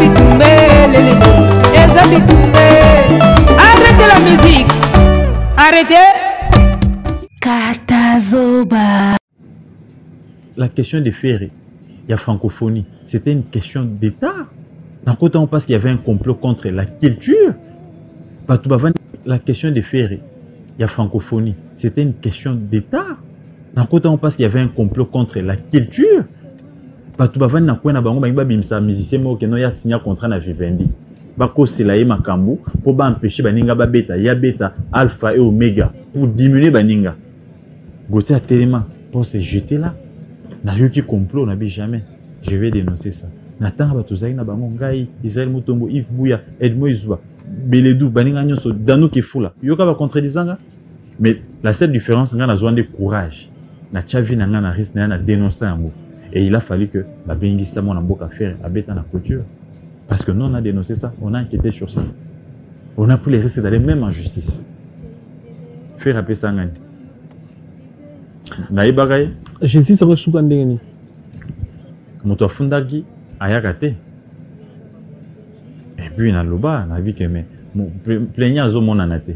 bitumbe lelele eza bitumbe. Arrêtez la musique, arrêtez. Katazoba. La question de Ferré, il y a francophonie, c'était une question d'État. Dans côté, on pense qu'il y avait un complot contre la culture. La question de Ferré, il y a francophonie, c'était une question d'État. Dans côté, on pense qu'il y avait un complot contre la culture. Bato bavandi na coin na bango balingi babimisa musicien moko keno ya signa contrat na Vivendi. Bakosela ye makambo po ba empêcher baninga babeta, ya beta Alpha et Omega pour diminuer baninga. Gauthier atelema pour se jeter là. Nayoki complot, nabi jamais. Je vais dénoncer ça. Na tanga bato ozalaki na bango ngai, Israël Mutombo, Yves Bouya, Edmond Izuba, Beledou, baninga nyonso, Danou Kefula. Yoka ba contredisant nga. Mais la seule différence, nga nazwa nde courage. Na tia vie na nga na risque na ya na dénoncer yango. Et il a fallu que babengisa mwana mboka Ferre abeta na clôture. Parce que nous on a dénoncé ça, on a inquiété sur ça. On a pris les risques d'aller même en justice. Ferre apesa ngani. Nayebaka ye. Justice yango esuka ndenge nini? Moto afundaki ayaka te. Et puis naloba, nayebi ke mais plaignant azomonana te.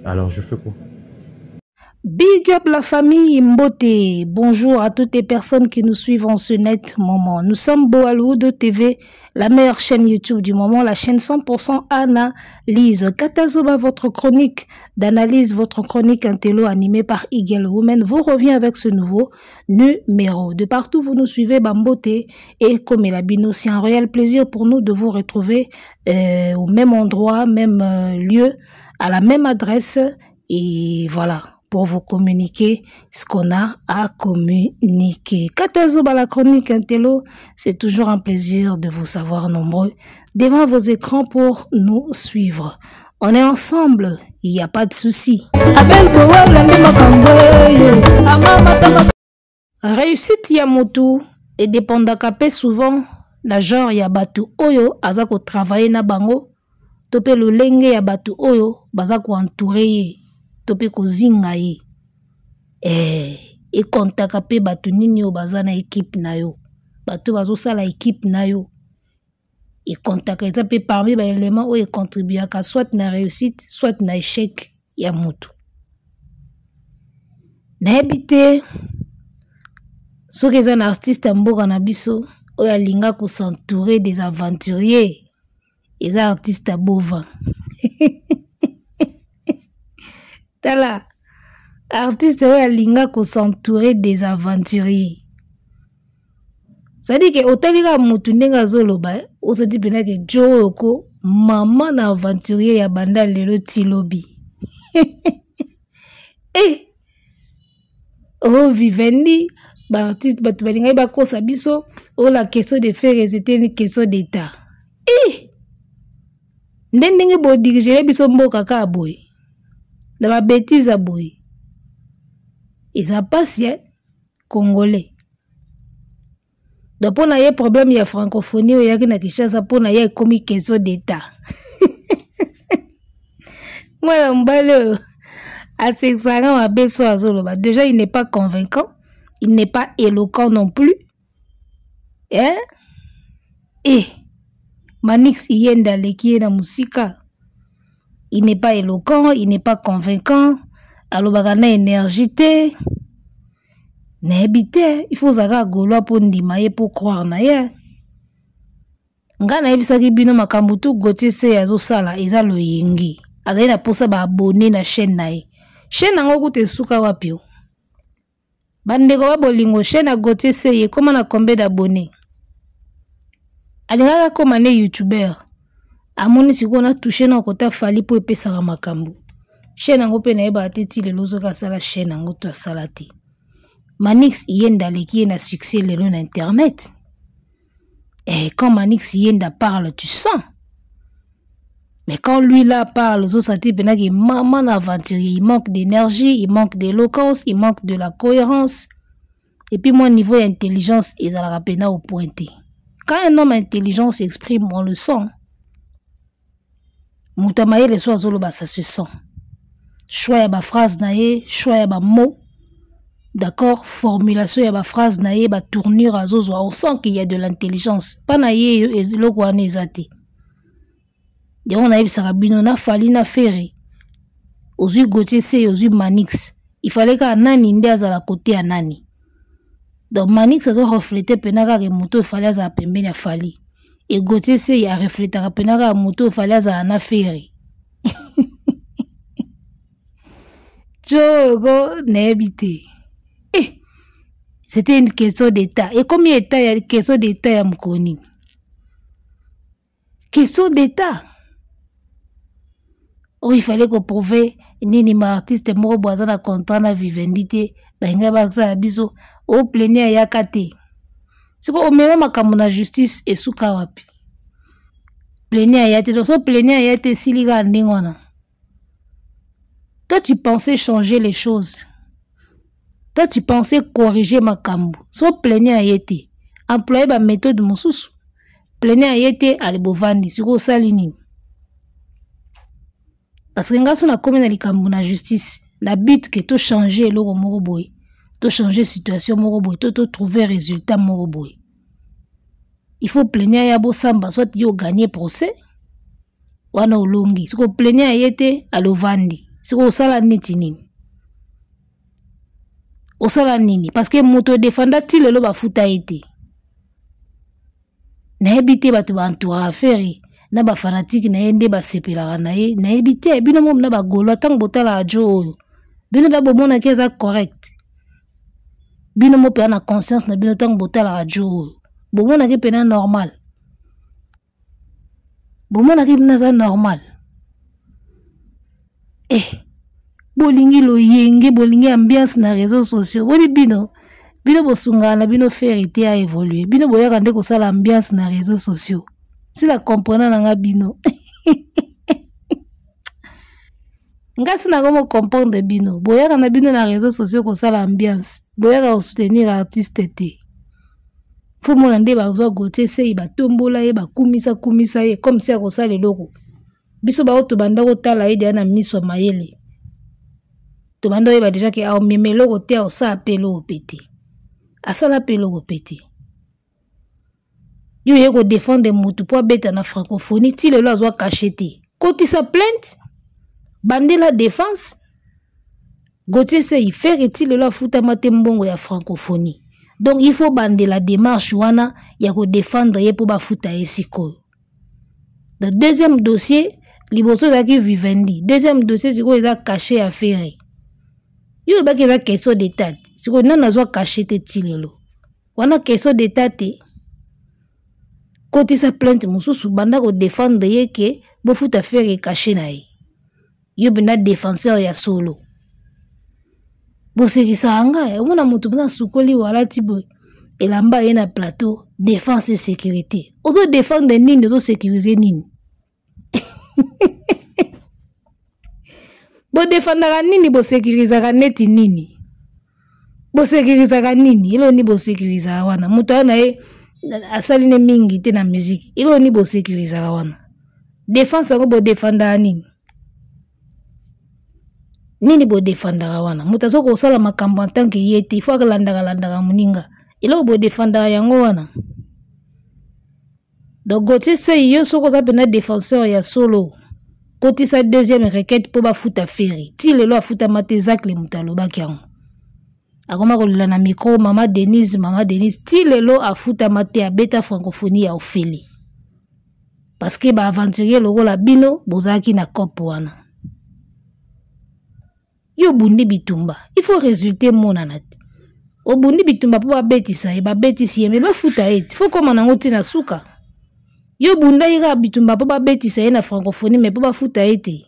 Alors je fais quoi? Big up la famille Mbote. Bonjour à toutes les personnes qui nous suivent en ce net moment. Nous sommes Boalwood TV, la meilleure chaîne YouTube du moment, la chaîne 100% analyse. Katazoba, votre chronique d'analyse, votre chronique intello animée par Eagle Woman, vous revient avec ce nouveau numéro. De partout, vous nous suivez, Bambote et Komelabino. C'est un réel plaisir pour nous de vous retrouver au même endroit, même lieu, à la même adresse. Et voilà, pour vous communiquer ce qu'on a à communiquer. Katazoba, la chronique intello, c'est toujours un plaisir de vous savoir nombreux devant vos écrans pour nous suivre. On est ensemble, il n'y a pas de souci. Abel Boa, Lande Makambo, yo. Ama Matama. Réussite ya motu et dépendaka pe souvent na genre ya batu oyo aza ko travailler na bango, to pe lolenge ya batu oyo baza ko entourer ye, to pe kozinga ye. Ekontaka pe batu nini oyo baza na équipe na yo, bato bazosala équipe na yo. Ekontaka eza pe parmi ba éléments oyo econtribuaka soit na réussite, soit na échec ya motu. Nayebi te soki eza na artiste ya mboka na biso oyo alinga ko s'entourer des aventuriers, eza artiste ya Bova. Tala, artiste oyo alinga ko s'entourer des aventuriers. C'est-à-dire que otali kaka motu ndenge azoloba, osati mpenza ke jo oyo ko mama na aventurier ya banda lelo ti lobi. Oh, Vivendi, ba artiste bato balingaki bakosa biso, oh, la question de faire c'était une question d'état. Nde ndenge bo diriger biso mboka kaka boye. Na ba bêtises ya boye. Eza pasi, hein, Congolais. Donc mpo na ye problème ya francophonie oyo eyaki na Kinshasa, mpo na ye ekomi question d'état. Mwana mobali oyo asekisaka mabe so azoloba. Déjà il n'est pas convaincant, il n'est pas éloquent non plus. Hein? Manix Iyenda aleki ye na mosika. Il n'est pas éloquent, il n'est pas convaincant. Alobaka na énergie te. Nayebi te, il faut ozalaka gaulois mpo ndima ye, mpo croire na ye. Nga nayebisaki bino makambo tu Gauthier Sey azosala eza loyenge. Azali na posa ba abonné na chaîne na ye. Chaîne yango kuta esuka wapi yo? Bandeko ba bolingo, chaîne ya Gauthier Sey ekoma na combien d'abonnés? Alingaka koma ne youtubeur. Amoni sikoyo na touché na kota Fally po epesaka makambo. Chaîne yango pe nayebaka te ti lelo soki asala chaîne yango to asala te. Manix Iyenda aleki ye na succès lelo na internet. Quand Manix Iyenda parle, tu sens. Mais quand lui là parle, zo senti pena que maman aventurier, il manque d'énergie, il manque d'éloquence, il manque de la cohérence. Et puis moi, niveau intelligence, ils ont la peine au pointé. Quand un homme intelligent s'exprime, on le sent. Moto ya mayele so azoloba, ça se sent. Choix ya ba phrase na ye, choix ya ba mot. D'accord, formulation ya ba phrase na ye, ba tournure azozwa, on sent qu'il y a de l'intelligence. Pas na ye eloko wana eza te. Yango nayebisaka bino na Fally na Ferre, ozwi Gauthier Sey, ozwi Manix, il fallait kaka nani nde azala kote ya nani. Donc Manix azo refléter pena kaka moto oyo Fally azala pembeni ya Fally, et Gauthier Sey a reflétaka pena kaka moto oyo Fally azala na Ferre. Tshoko nayebi te. Eh, c'était une question d'état. Ekomi état ya question d'état ya mokoni. Question d'état. Oh, il fallait ko prouver nini ma artiste moko bo aza na contrat na Vivendi te, balingai basala biso o plaignait ayaka te. Siko omema makambo na justice esuka wapi? Plaignait aya te, donc so plaignait aya te esili kaka ndenge wana. Toi tu pensais changer les choses. Toi tu pensais corriger makambo. So plaignait aye te. Employer ba méthode mosusu. Plaignait aye te ale bovandi siko osali nini? Parce que nga so nakomi na likambo na justice, na but que to changer eloko moko boye, to changer situation moko boye, to trouver résultat moko boye. Il faut plaignait ya bosamba soit yo gagner procès wana olongi. Siko plaignait aye te alovandi. Siko osala neti nini? Osala nini? Parce que moto defenda ti lelo bafuta ye te. Nayebi te bato ba entourage Ferre na ba fanatique na ye nde basepelaka na ye. Nayebi te bino momo na ba Gaulois ntango botalaka jo oyo bino mpe bomonaki eza correct. Bino mo mpenza na conscience na bino ntango botalaka jo oyo bomonaki mpenza normal. Bomonaki mpenza eza normal. Bolingi loyenge, bolingi ambiance na réseaux sociaux. Boni bino, bino bosungaka na bino Ferre te a évoluer. Bino boyaka nde kosala ambiance na réseaux sociaux. Si la comprendre na nga bino. Nga si na komo comprendre bino. Boyaka na bino na réseaux sociaux kosala ambiance. Boyaka ko soutenir artiste te. Faut mona nde bazwa Gauthier Sey batombola ye, bakumisa kumisa ye comme si akosala eloko. Biso ba oyo tobanda kotala ye deja na miso ya mayele. Tobanda koyeba deja ke aomema eloko te, aosala pe eloko pe te. Asala pe eloko pe te. Yo ye ko défendre mutu po abeta na francophonie ti lelo azwa cachet te. Kotisa plainte, bandela défense. Gauthier Sey Ferre ti lelo afutama te mbongo ya francophonie. Donc il faut bandela démarche wana ya ko défendre ye po bafuta ye sikoyo. Le deuxième dossier liboso ezalaki Vivendi. Deuxième dossier sikoyo eza cachet ya Ferre. Yo oyebaki eza question d'état te. Sikoyo nani azwa cachet te ti lelo? Wana question d'état te. Kotisa plainte mosusu banda ko défendre ye ke bofuta Ferre cachet na ye. Yo mpenza défenseur ya solo. Bosekisaka ngai, omona moto mpenza asukoli walati boye elamba ye na plateau défense et sécurité. Ozo défendre nini, ozo sécuriser nini? Bodefendaka nini, bosécurisaka neti nini? Bosécurisaka nini? Eloko nini bosécurisaka wana? Moto wana ye asali ne mingi te na musique. Eloko nini bosécurisaka wana? Défense yango bodefendaka nini? Nini bodefendaka wana? Moto azo kosala makambo en tant que ye te, il faut alandaka landaka moninga. Eloko bodefendaka yango wana. Donc Gauthier Sey, yo soko oza pena défenseur ya solo, kotisa deuxième requête po bafuta Ferre. Ti lelo afuta mate Zacle moto alobaki yango. Akoma kolela na micro Mama Denise, Mama Denise, ti lelo afuta mate abeta francophonie ya Ophélie. Parce que ba aventurier lokola bino bozalaki na cop wana. Yo bundi bitumba, il faut résulter monana te. Obundi bitumba po babetisa ye, babetisi ye, mais bafuta ye te. Faut koma nango ti na suka. Yo bundaki kaka bitumba po babetisa ye na francophonie, mais po bafuta ye te.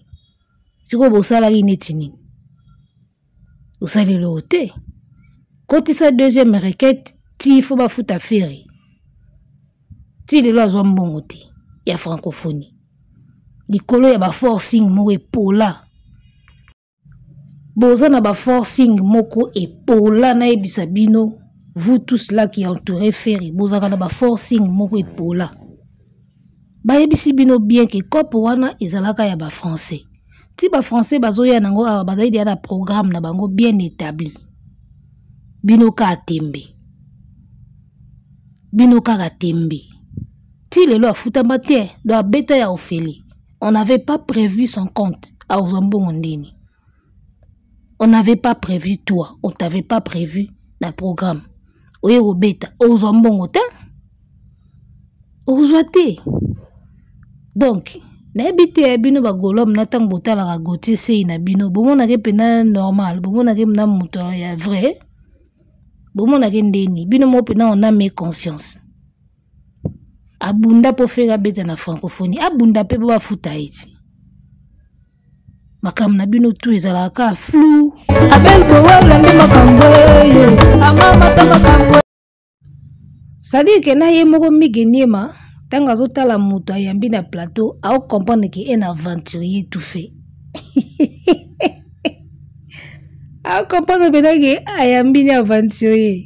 Sikoyo bosalaki neti nini? Osali eloko te. Kotisa deuxième requête, ti faut bafuta Ferre. Ti lelo azwa mbongo te ya francophonie. Likolo ya ba forcing moko epola. Boza na ba forcing moko epola, nayebisa bino, vous tous là qui entourez Ferre, bozaka na ba forcing moko epola. Bayebisi bino bien que COP wana ezalaka ya ba français. Ti ba français bazoya nango awa, bazali deja na programme na bango bien établi. Bino kaka tembe. Bino kaka tembe. Ti lelo afutama te, do abeta ya Ophélie. On n'avait pas prévu son compte. Akozwa mbongo ndeni? On n'avait pas prévu toi, on t'avait pas prévu na programme. Oye kobeta, ozwa mbongo te, ozwa te. Donc nayebi te ya bino bagolome na ntango botalaka Gauthier Sey na bino, bomonake mpena normal, bomonake na moto ya vrai, bomonake ndeni bino moko mpena on a mes conscience. Abunda mpo Ferre abeta na francophonie, abunda mpe po bafuta ye ti. Makambo na bino tu ezalaka kaka flou. Abel Bowa olandi makambo ye, amamata makambo. C'est-à-dire que na ye moko Mige Niema, ntango azotala moto ayambi na plateau, aocomprendre ke un aventurier tout fait. Aocomprendre mpenza ke ayambi ni aventurier.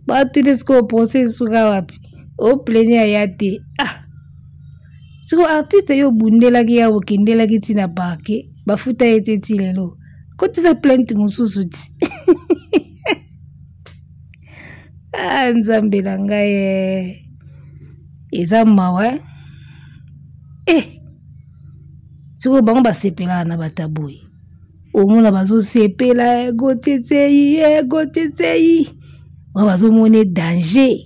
Batuni sikoyo procès esuka wapi? Opleni aya te. Ah! Sikoyo artiste yo obundelaki ya okendelaki ti na parquet, bafuta ye te ti lelo. Kotisa plainte mosusu ti. Ah, nzambe na ngai eh. Eza mawa eh. Eh! Sikoyo bango basepelaka na bato ya boye. Omona bazosepela, eh, Gauthier Sey, eh, Gauthier Sey. Ba bazomona danger.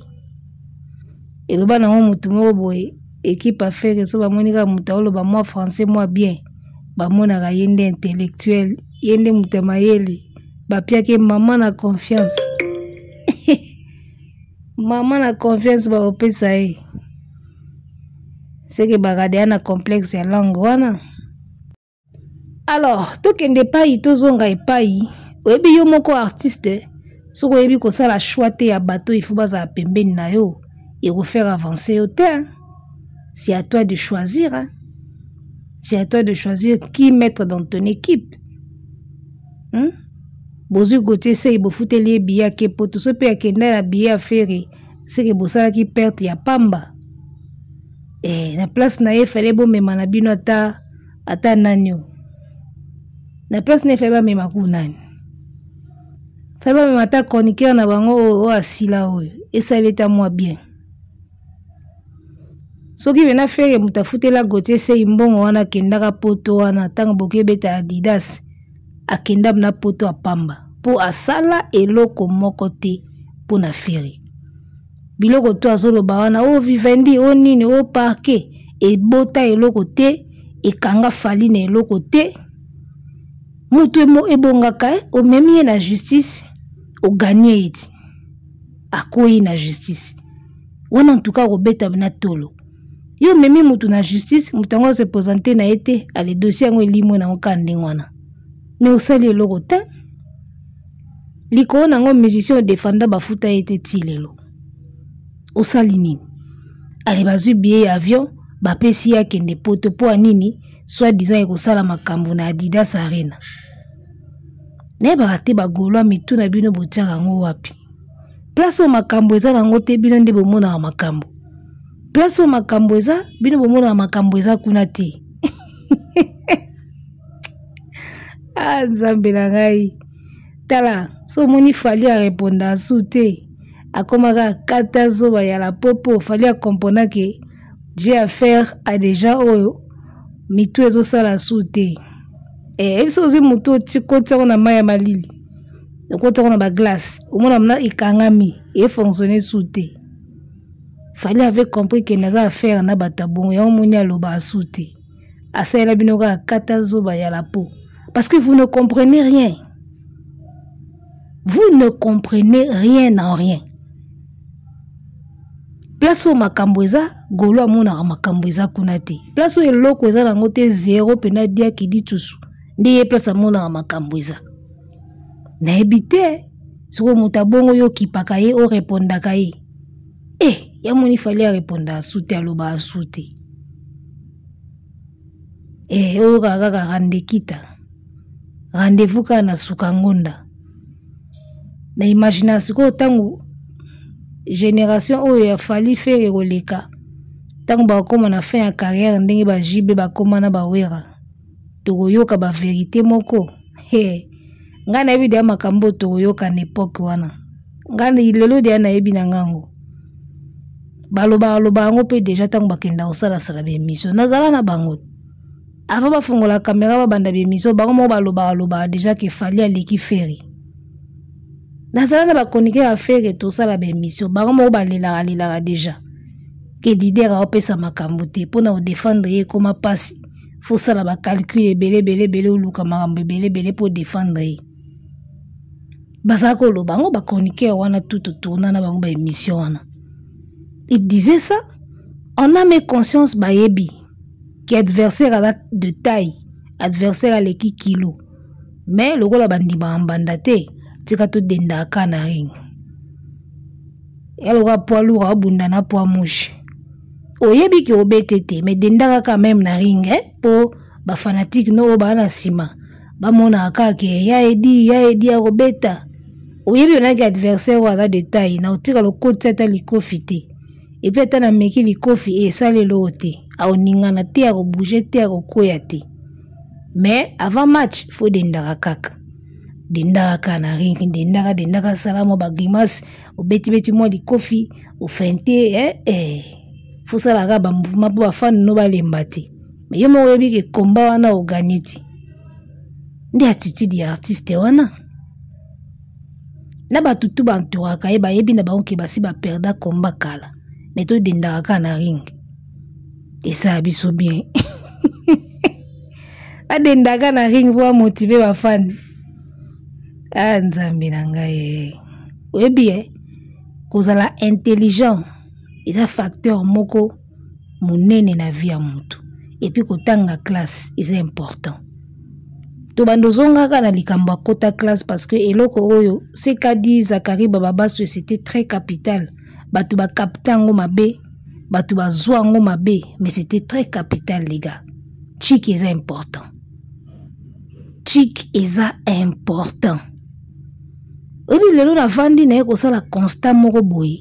Eloba nango motu moko boye, équipe affaire so bamoni kaka moto aoloba mwa français mwa bien, bamonaka ye nde intellectuel, ye nde moto ya mayele, bapiaki mama na confiance. Mama na confiance bakopesa ye. Seke bakadea na complexe ya langue wana. Alors, tokende epai, tozonga epai. Oyebi yo moko artiste, soki oyebi kosala choix te ya bato, il faut bazala pembeni na yo, ekofaire avancer yo te, hein. C'est à toi de choisir, hein. C'est à toi de choisir qui mettre dans ton équipe. Hein? Bozwi Gauthier Sey, bofuteli ye billet ake poto, soki mpe akenda na billet ya Ferre, seke bosalaki perte ya pamba. Na place na ye fallait bomema na bino ata nani oyo. Na place na ye fallait bamema ku nani? Fallait bamema ata chroniqueur na bango oyo asila oyo, esali ata mwa bien. Soki pena Ferre moto afutela Gauthier Sey mbongo wana akendaka poto wana, ntango boki ebeta Adidas, akenda na poto ya pamba po asala eloko moko te mpo na Ferre. Biloko to azoloba wana, o Vivendi, o nini, o parquet, ebota eloko te, ekanga Fally na eloko te. Moto ebongaka, omemi ye na justice, oganye ye ti. Akoyi na justice. Wana en tout cas kobeta na tolo. Yo omemi moto na justice, moto yango se présenter na ye te, ale dossier yango elimwe na yango kaka ndenge wana. Mais osali eloko te. Likolo nango musicien odefanda bafuta ye te ti lelo. Osali nini? Ale bazwi billet ya avion, bapesi ye akende poto po ya nini? Soit disant ekosala makambo na Adidas Arena. Nayebaka te ba Gaulois mitu na bino botiaka yango wapi? Place oyo makambo eza nango te, bino nde bomonaka makambo. Place oyo makambo eza, bino bomonaka makambo eza kuna te. Ah, nzambe na ngai. Tala, so omoni Fally a répondre su te. Akomaka kata zoba ya la popo, Fally a comprendre que j'ai affaire à des gens oyo mitu ezosala su te. Biso ozwi motu okoti yango na mai ya malili, okoti yango na ba glace, omona mna ekangami, e fonctionner su te. Fally avait compris que naza affaire na bato ya bongo, yango moni aloba su te. Asalela bino kaka kata zoba ya la peau. Parce que vous ne comprenez rien. Vous ne comprenez rien en rien. Place oyo makambo eza, Golo amonaka makambo eza kuna te. Place oyo eloko eza nango te, zéro pena diaki ditusu. Nde ye place amonaka makambo eza. Nayebi te, sikoyo moto abongo yo okipaka ye, o répondaka ye. Ya moni Fally a répondaka su te, alobaka su te. Oyo kaka kaka randekita. Rendez-vous kaka na suka ngonda. Na imagina sikoyo ntango génération oyo ya Fally Ferre koleka, ntango bakokoma na fin ya carrière ndenge ba JB bakoma na ba Wera, tokoyoka ba vérité moko. He, ngai nayebi deya makambo oyo tokoyoka na époque wana. Ngai lelo deya nayebi na ngango. Balobaka loba yango mpe deja ntango bakenda kosalasala ba émission. Nazala na bango. Avant bafongola caméra babanda baémission, bango moko balobaka lobaka déjà ke Fally aleki Ferre. Nazala na bachroniqueur ya Ferre, tosala baémission, bango moko balelaka lelaka déjà ke leader aopesa makambo te mpona kodefendre ye, ekoma mpasi, fosala bacalcul ebele ebele ebele, oluka makambo ebele ebele mpo défendre ye. Bazala koloba yango, bachroniqueur wana tout totourna na bango baémission wana, il disait ça en âme et conscience, bayebi ke adversaire aza de taille, adversaire aleki kilo, mais lokola bandimaka mbanda te, tika todendaka na ring ya lokola poids lourd abunda na poids mouche. Oyebi ke obete te, mais dendaka quand même na ring, eh? Mpo bafanatike no oyo baa na nsima bamonaka kaka ke ya edi, ya edi akobeta. Oyebi onaki adversaire oyo aza de taille, na otika lokoti ata likofi te, et puis ata nameki likofi, esali eloko te, akoningana te, akobouge te, akokwea te. Mais avant match fo dendaka kaka, dendaka kaka na ring, dendaka, dendaka, sala mwa bagrimace, obetibeti mwa likofi, ofente, eh, eh. Fosala kaka bamouvement mpo bafane no balemba te. Mais yo moko oyebi ke komba wana oganye te. Nde attitude ya artiste wana na bato tu bantouraka ye, bayebi na bango ke basi baperda komba kala, me todendaka kaka na ring, esala biso bien. Adendaka na ring mpo amotive bafani. Ah, Nzambe na ngai, oyebi e kozala intelligent eza facteur moko monene na vie ya motu, et puis kotanga classe eza important. Tobanda ozongaka na likambo ya kota classe, parce que eloko oyo sekadi Zakari Bababaso, c'était très capital. Bato bakapta yango mabe, bato bazwa yango mabe, mais c'était très capital, les gars. Chik eza important, chik eza important. Oyebi, lelo navandi naye kosala constat moko boye: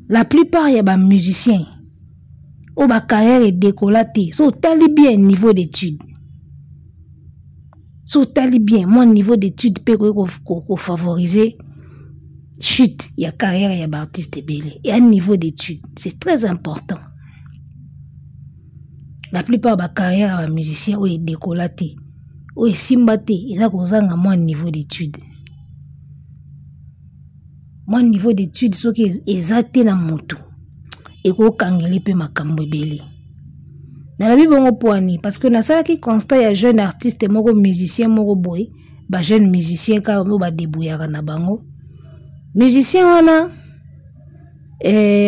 la plupart ya bamusicien oyo bacarrière edekola te, so otali bien niveau d'étude, so otali bien mwa niveau d'étude mpe ekoki kofavoriser chute ya carrière ya baartiste ebele. Ya niveau d'étude, c'est très important. La plupart bacarrière ya bamusicien oyo edekola te, oyo esimba te, eza kozanga mwa niveau d'étude. Mwa niveau d'étude soki eza te na motu, ekokangeli mpe makambo ebele. Nalobi bongo poani parce que nasalaki constat ya jeune artiste moko, musicien moko boye, bajeune musicien kaka oyo badebuyaka na bango. Musicien wana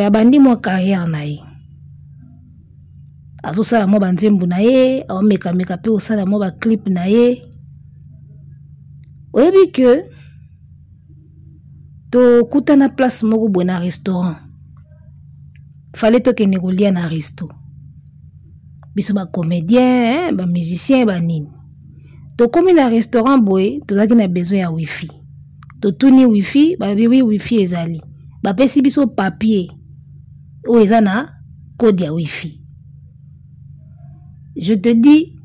abandi mwa carrière na ye, azosala mwa banzembo na ye, aomekameka mpe kosala mwa baclip na ye. Oyebi ke tokutana place moko boye na restaurant, fale tokende kolia na resto, biso bacomédien, bamusicien, banini. Tokomi na restaurant boye, tozalaki na besoin ya wifi. Totuni wifi, balobi wi, wifi ezali. Bapesi biso papier oyo eza na code ya wifi. Je te dis,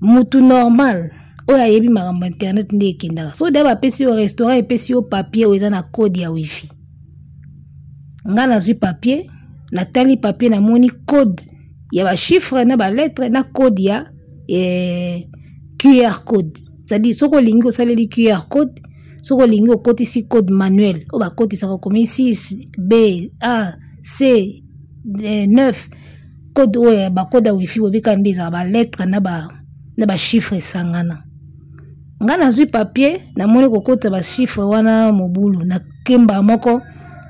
mutu normal oyo ayebi makambo internet nde ekendaka, so deya bapesi yo, restaurant epesi yo papier oyo eza na code ya wifi. Nga nazwi papier, natali papier, namoni code ya bachiffre na balettre na code ya QR code, c'est-à-dire soki olingi osaleli QR code, soki olingi okotisi code manuel oyo bakotisaka, okomi 6 B A C 9. Code oyo bacode ya wifi bobika nde ezala balettre na bachiffre esangana. Nga nazwi papier, namoni kokotisa bachiffre wana mobulu. Na kemba moko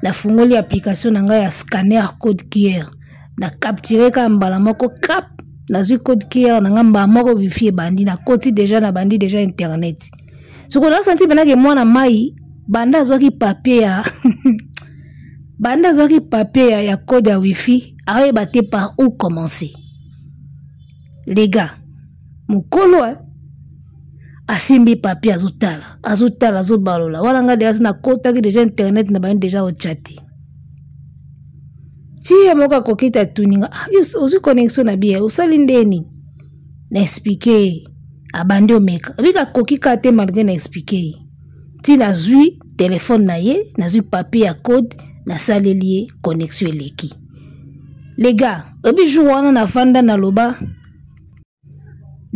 nafungoli application na ngai ya scanner code QR, na capture kaka mbala moko, cap, nazwi code QR na ngai mbala moko, wifi ebandi, nakoti déjà, nabandi déjà internet. Soko nasanti mpenake mwana mai banda azwaki papier ya code ya wifi, aoyeba te par où commencer. Les gars, mokolo asimbi papier, azotala, azotala, azobalola wana. Nga deja nakotaki déjà internet, na bandi déjà ochate ti ye moko akoki te. Atuninga: "Ah, ozwi connexion na bie, osali ndeni?" Na expliquer ye, abandi omeka, abiki akoki kaka te malgré na expliquer ye. Ti nazwi telefone na ye, nazwi papier ya code, nasaleli ye connexion, eleki. Les gars, oyebi jour wana navanda, naloba.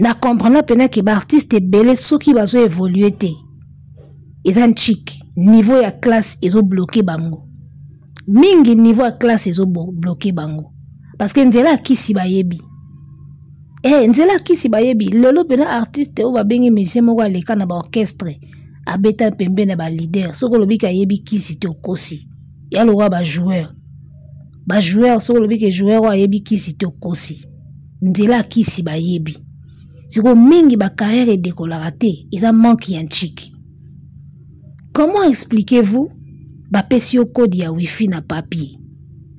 Na comprendre pena ke ba artiste ebele soki bazo évoluer te, eza nchik niveau ya classe ezo bloquer bango mingi, niveau ya classe ezo bloquer bango parce que nzela ya kisi bayebi, nzela ya kisi bayebi. Lelo pena artiste oyo babengi musicien moko aleka na ba orchestre, abeta pembe na ba leader, soki olobi ke ayebi kisi te, okosi. Ya lokola ba joueur, ba joueur, soki olobi ke joueur oyo ayebi kisi te, okosi. Nzela ya kisi bayebi. Sikoyo mingi ba carrière edekolaka te, eza manque ya nchiki. Comment expliquez-vous bapesi yo code ya wifi na papier,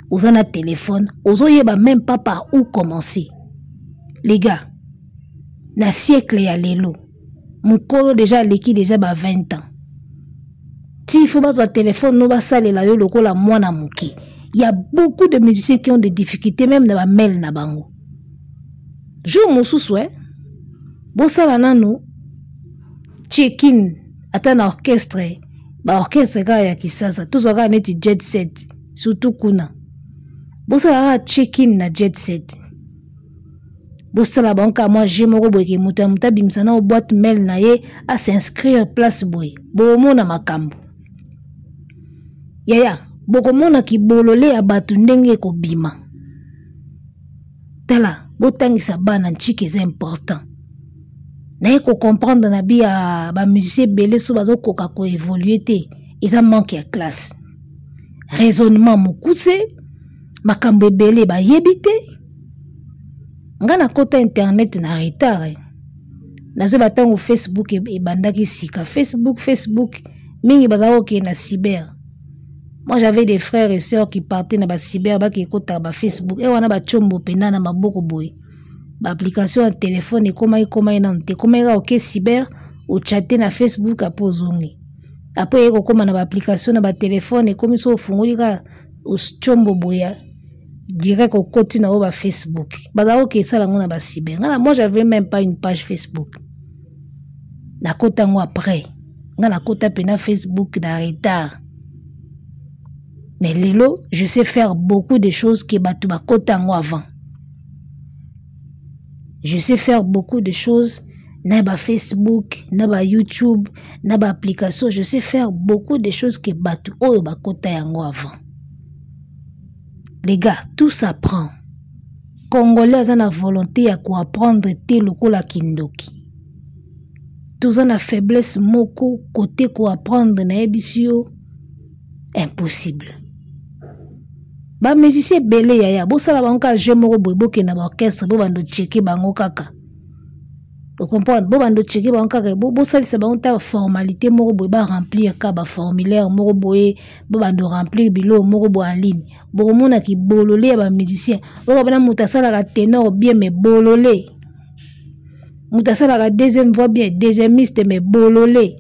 oza na téléphone, ozoyeba même pas par où commencer? Les gars, na siècle ya lelo, mokolo déjà aleki déjà ba 20 ans, ti faut bazwa téléphone no basalela yo lokola mwana moke. Il y a beaucoup de musiciens qui ont des difficultés même na ba mail na bango. Jour mosusu, bosala nanu check-in ata na orchestre, ba orchestre kaka ya Kisasa, tozwa kaka neti Jet Set, surtout kuna. Bosala kaka check-in na Jet Set, bosala bango kaka mwa jeu moko boye ke moto ya moto abimisa na boîte mail na ye, as'inscrire place boye. Bokomona makambo yaya, bokomona kibolole ya bato ndenge ekobima. Tala, botangisa bana ntiki, eza important. Naye kocomprendre na bi ya bamusicien ebele so bazokoka koévoluer te, eza manque ya classe, raisonnement mokuse, makambo ebele bayebi te. Nga nakota internet na retard. Nazoyeba ntango Facebook ebandaki sika, Facebook mingi bazalaki kokende na cyber. Moi, j'avais des frères et sœurs qui partaient na bacyber, bake ekotaka bafacebook e wana, batiombo mpenza na maboko boye. Baapplication ya telefone ekomaki ekomaki nanu te, ekomaki kaka oke cyber, ochate na Facebook, apo ozongi. Apo eye kokóma na baapplication na batelefone, ekomi so ofungoli kaka otiombo boye, direct okoti na oyo bafacebook. Bazalaki koke esala yango na bacyber. Nga na, moi, j'avais même pas une page Facebook. Nakota yango après. Nga nakota mpenza Facebook na retard, mais lelo je sais faire beaucoup de choses ke bato bakota yango avant. Je sais faire beaucoup de choses na ba Facebook, na ba YouTube, na ba application. Je sais faire beaucoup de choses ke bato oyo bakota yango avant. Les gars, tout s'apprend. Congolais aza na volonté ya koapprendre te lokola kindoki. Toza na faiblesse moko kote koapprendre, nayebisi yo, impossible. Bamusicien ebele yaya, bosala bango kaka jeu moko boye, bokende na baorchestre, bobanda ocheke bango kaka, ocomprendre, bobanda ocheke bango kaka, bosalisa bango ta formalité moko boye, baremplir ka baformulaire moko boye, bobanda oremplir biloko moko boye en ligne. Bokomonaki bolole ya bamusicien oyo bana. Moto asalaka ténor bien, mais bolole. Moto asalaka deuxième voix bien, deuxièmiste, mais bolole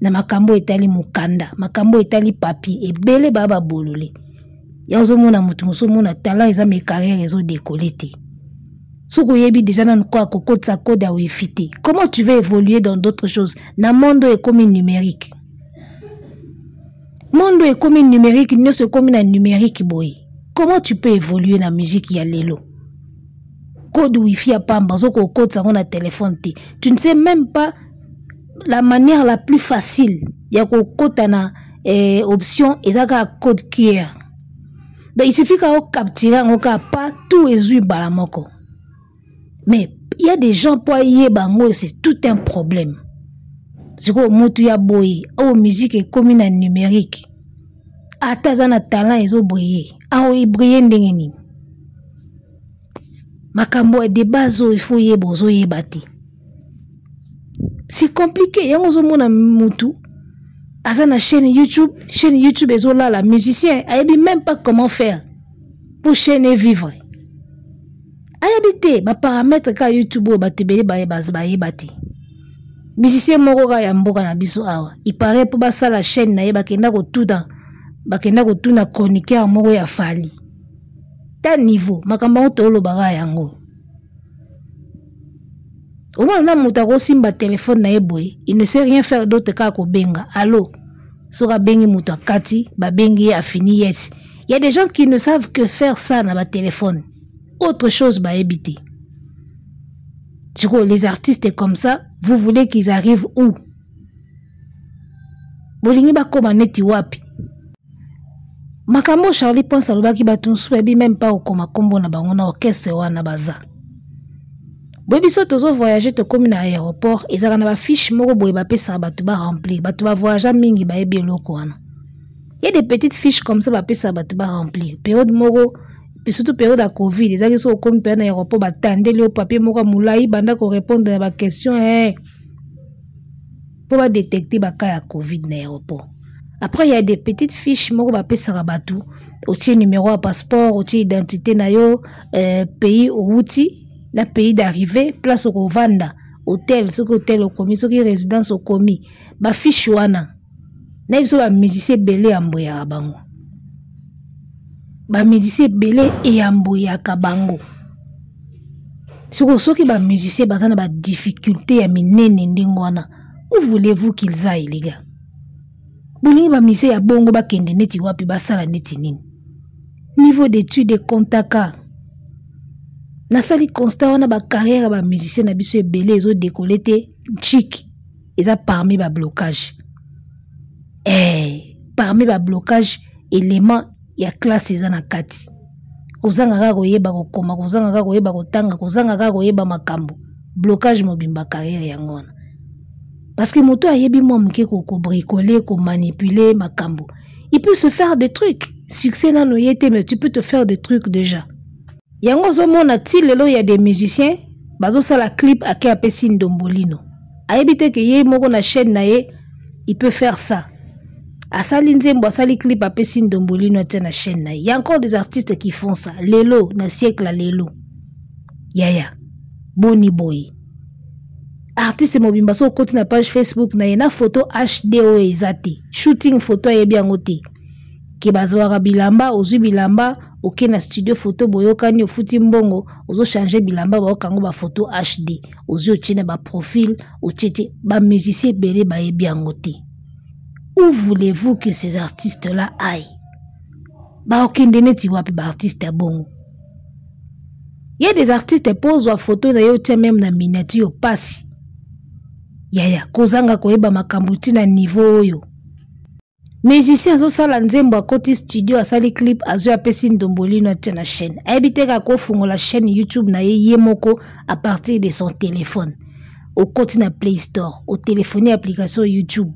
na makambo etali mokanda, makambo etali papier. Ebele baya babolole. Ya ozomona moto mosusu, omona talent eza, mais carrière ezodécoller te. Soki oyebi déjà nanu ko akokotisa code ya wifi te, comment tu veux évoluer dans d'autres choses na monde oyo ekomi numérique? Monde oyo ekomi numérique, nyonso ekomi na numérique boye, comment tu peux évoluer na musique ya lelo? Code wifi ya pamba ozoki okotisa yango na telefone te. Tu ne sais même pas la manière la plus facile ya kokota na option, eza kaka code QR. Donc il suffit kaka ocapture yango kaka, pas tout ezwi mbala moko. Mais il y a des gens, mpo ayeba yango, c'est tout un problème. Sikoyo motu ya boye oyo musique ekómi na numérique, ata aza na talent ezobriller, aobriller ndenge nini? Makambo ya de base oyo ifo oyeba, ozoyeba te, c'est compliqué. Yango ozomona mutu aza na chaîne YouTube, chaîne YouTube ezolala, musicien ayebi même pas comment faire pour chaîne evivre, ayebi te baparamètre kaka YouTube oyo bato ebele bayeba te. Musicien moko kaka ya mboka na biso awa, ipare mpo basala chaîne na ye, bakenda kotuna chroniqueur moko ya Fally. Ta niveau makambo yango tolobaka yango, omona na moto akosimba telefone na ye boye, il ne sait rien faire d'autre kaka kobenga allo. Soki abengi moto akati, babengi ye, afini, yes. Il y a des gens qui ne savent que faire ça na batelefone, autre chose bayebi te. Sikoyo les artistes comme ça, vous voulez qu'ils arrivent où? Bolingi bakoma neti wapi? Makambo Charlie Prince alobaki, bato mosusu bayebi même pas kokoma nkombo na bango na orchestre wana baza. Boyebi so tozo voyager, tokomi na aéroport, ezalaka na bafiche moko boye bapesaka bato baremplir. Bato bavoyagea mingi bayebi eloko wana. Y a des petites fiches comme ça bapesaka bato baremplir. Période moko, surtout période ya Covid, ezalaki so okomi mpenza na aéroport, batandeli yo papier moko ya molai, banda korépondre na baquestion mpo badétecte bacas ya Covid na aéroport. Après, il y a des petites fiches moko bapesaka bato, otie numéro ya passeport, otie identité na yo, pays outi na pays d'arrivée, place okovanda, hôtel soki hôtel okomi, soki résidence okomi. Bafiche wana, nayebi so bamusicien ebele eyamboyaka bango, bamusicien ebele eyamboyaka bango. Sikoyo soki bamusicien baza na badifficulté ya minene ndenge wana, où voulez-vous qu'ils aillent, les gars? Bolingi bamusicien ya bongo bakende neti wapi, basala neti nini? Niveau d'étude ekontaka. Nasali constat wana, bacarrière ya bamusicien na biso ebele ezodécoller te. Nchik eza parmi bablocage, parmi bablocage, élément ya classe eza na kati. Kozanga kaka koyeba kokoma, kozanga kaka koyeba kotanga, kozanga kaka koyeba makambo, blocage mobimba carrière yango wana. Parce que moto ayebi mwa moke kobricoler, komanipuler makambo, il peut se faire des trucs. Succès nano ye te, mais tu peux te faire des trucs déjà. Yango ozomona ti lelo ya des musiciens bazosala clip, ake apesi ndombolino, ayebi te ke ye moko na chaîne na ye il peut faire ça. Asali nzembo, asali clip, apesi ndombolino, atia na chaîne na ye. Y a encore des artistes qui font ça lelo na siècle ya lelo. Yaya, boni boye? Artiste mobimba, so okoti na page Facebook na ye, na photo HD oyo eza te, shooting photo ayebi yango te. Ke bazwaka bilamba, ozwi bilamba, oke na studio photo, boyokani, ofuti mbongo, ozochange bilamba, baokango bafoto HD, ozwi, otie na baprofil, otie tie. Bamusicien ebele bayebi yango te. Où voulez-vous que ces artistes là aillent? Baokende neti wapi baartiste ya bongo? Ye des artistes, mpo ozwa photo na ye otia même na miniature, pasi. Yaya, kozanga koyeba makambo ntina niveau oyo, musicien azosala nzembo, akoti studio, asali clip, azwi, apesi ndombolino, atia na chaîne. Ayebi te kaka kofungola chaîne YouTube na ye ye moko à partir de son téléphone. Okoti na Play Store, otéléphone application YouTube,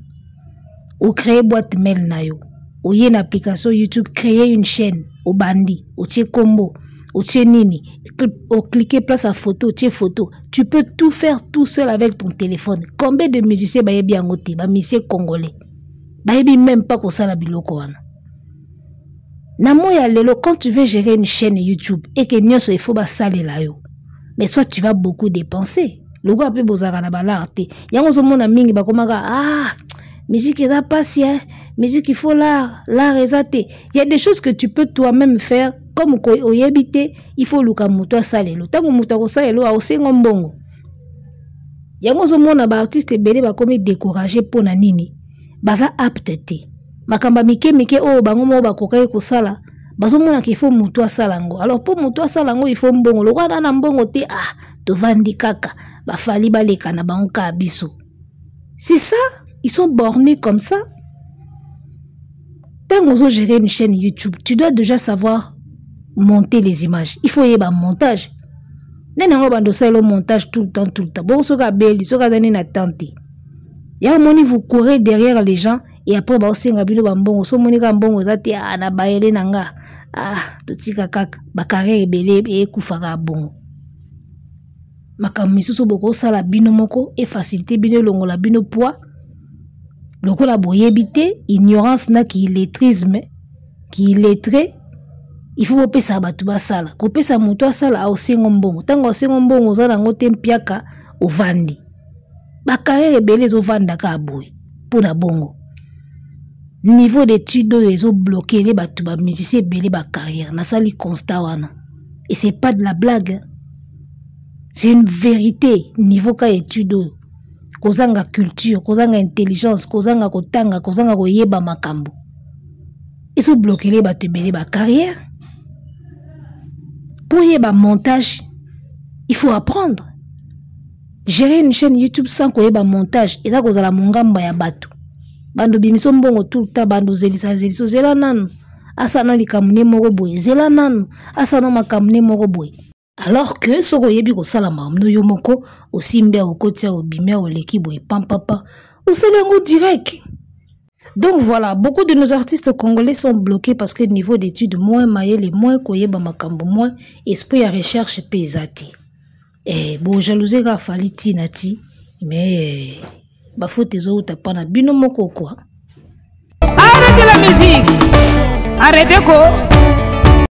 ocréer boîte mail na yo, oye na application YouTube, créer une chaîne, obandi, otie kombo, otie nini, ocliquer place à photo, otie photo. Tu peux tout faire tout seul avec ton téléphone. Combien de musiciens bayebi yango te? Bamusicien congolais bayebi même pas kosala biloko wana. Na moi ya lelo, quand tu veux gérer une chaîne YouTube et que nyonso il faut basalela yo, mais soit tu vas beaucoup dépenser. Lokola mpe bozalaka na balare te, yango ozomona mingi bakomaka: "Ah, musique eza pasi, hein? Musique, il faut l'art, l'art eza te." Il y a des choses que tu peux toi-même faire. Comme oyebi te, il faut luka moto asalelo. Ntango moto akosalelo, aosenga mbongo. Yango ozomona baartiste ebele bakomi découragé. Mpo na nini? Baza apte te. Makambo ya mike mike oyo bango moko bakokaki kosala, bazomonaka il faut motu asala yango. Alors mpo motu asala yango, il faut mbongo. Lokola na mbongo te, ah, tovandi kaka, bafali baleka na bango kaka biso. C'est ça, ils sont bornés comme ça. Ntango ozogérer une chaîne YouTube, tu dois déjà savoir monter les images. Il faut yeba montage. Nani yango bando osalela montage tout le temps, tout le temps? Bongo soki abeli, soki aza nini na temps te? Ya moni, vous courez derrière les gens et après baosenga bino bambongo. So omoni kaka mbongo eza te, ah, na bayele na nga, ah, totika kaka. Bacarrière ebele ekufaka bongo. Makambo misusu bokosala bino moko, efacilité bino, elongola bino poids. Lokola boyebi te, ignorance na kiillettrisme, kiillettré, il faut bopesa bato basala. Kopesa moto asala, aosengo mbongo. Ntango aosengo mbongo, oza nango te, mpiaka, ovandi. Bacarrière ebele ezovandaka boye mpo na bongo. Niveau d'étude oyo ezobloquer bato, bamusicien ebele bacarrière. Nasali constat wana et c'est pas de la blague, c'est une vérité. Niveau ka étude oyo, kozanga culture, kozanga intelligence, kozanga kotanga, kozanga koyeba makambo, ezobloquer bato ebele bacarrière. Mpo oyeba montage, il faut apprendre. Gérer une chaîne YouTube sans koyeba montage eza kozala mongamba ya bato. Bando bimiso mbongo tout le temps, bando zelisa zelisa, zela nanu asana likambo ne moko boye, zela nanu asana makambo ne moko boye. Alors que soki oyebi kosala makambo no yo moko, osimbi awa, okoti awa, obimi awa, oleki boye, pampapa, osali yango direct. Donc voilà, beaucoup de nos artistes congolais sont bloqués parce que niveau d'études moins, mayele moins, koyeba makambo moins, esprit ya recherche pe eza te. Eh, bo jalousie kaka Fally ti na ti, mais ba faute ezowuta pa na bino moko quoi. Arrêtez la musique. Arrêtez ko.